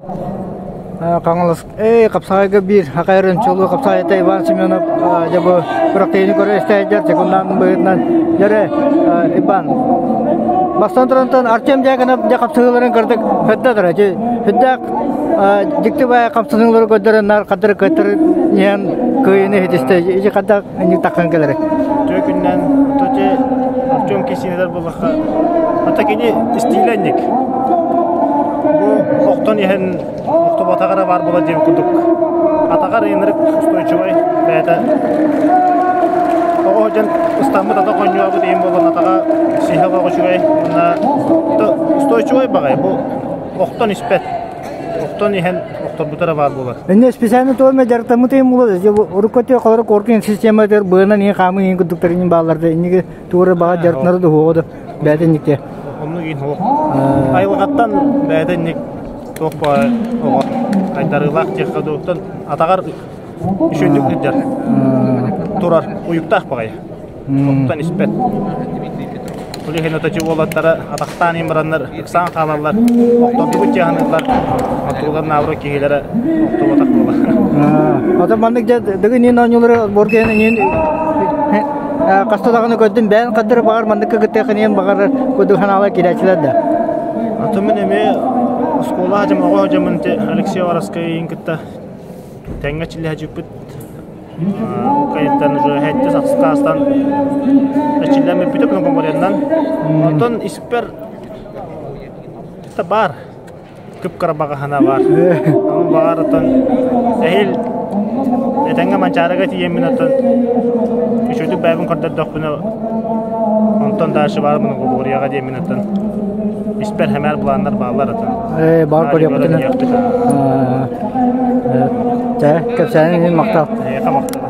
Хаҥалас эй хапсаҕайга биир хахайрын чулуу хапсаҕайта Иван Семенов дьэ бу күрэхтэһиини көрө истээддэр секундан быһыытынан дьэрэ Иван бастан турантан Артем Дьяконов дьэ хапсыһыыларын кырдык хөддө тура хүддээх дьикти баайа хапсыһыылары көрдөрөн нар хаддары көттөр иһэн кыайыны иһитистэ iji хадда инник таххан кэлэрэ Үтүө күннэн тоти Артем Кисинедер буллахха ата кини истиилэнник бу охтон иһэн охтубатаҕара баар була диэн курдук атаҕар ынырык устойчивай бэйэтэ оҕо дьон ыстаммыт ата хонньуабыт иһин буолан атаҕа сиһэ олох үчүгэй уонна устойчивай баҕай бу охтон испэт охтон иһэн охторбута эрэ баар буолар. Инне специально туоме дьарыктаммыт иһин буолар. Урукку өттүгэр холоро коркин систематыгар быанан иһин хаамыы иһин курдуктар иһин бааллар да инниги туора баҕа дьарыктанары да уһуоҕа да бэйэтэ инникте. Оннук иһин суох. Айылҕаттан бэйэтэ инник туох баа оҕо айдарыылаах диэххэ дууттан атаҕар үчүгдүк сылдьар турар уйуктаах баҕайы. Оттон испэт. Ол иһин оточу уолаттара атахтаан иһин бараннар ыксаан хаалаллар, охтордубут дьаһаныыллар, оттулар наабыра киһилэрэ охтубатах буолар. Ото маннык дьэ дыгын иин оонньуулары боргуйан иин хаста даҕаны көрдүм бэйэн хаддары баҕар манныкка кыттыахын иэн баҕарар курдук санаалар киирээччилэр да. Ото мин эмиэ оскуола дьым оҕо дьымын Алексей Воровскайын кытта тэҥҥэ чиллэһэ Кайыттан уже хэттэ сахсытаастан эчиллэн бүппүтэ конкуреннан. Онтон испэр баар кып-кыра баҕаһына баар. Ол баҕар оттон эһил этэҥҥэ Манчаарыга тиийэммин оттон үчүгдүк бэйэбин көрдөрдөхпүнэ онтон дальше баар Монголияҕа диэммин оттон испэр хэмээр былааннар бааллар оттон. Ээ баар көрүөхпүтүнэ. Чэ, кэпсээниҥ иһин махтал. Эйиэхэ махтал.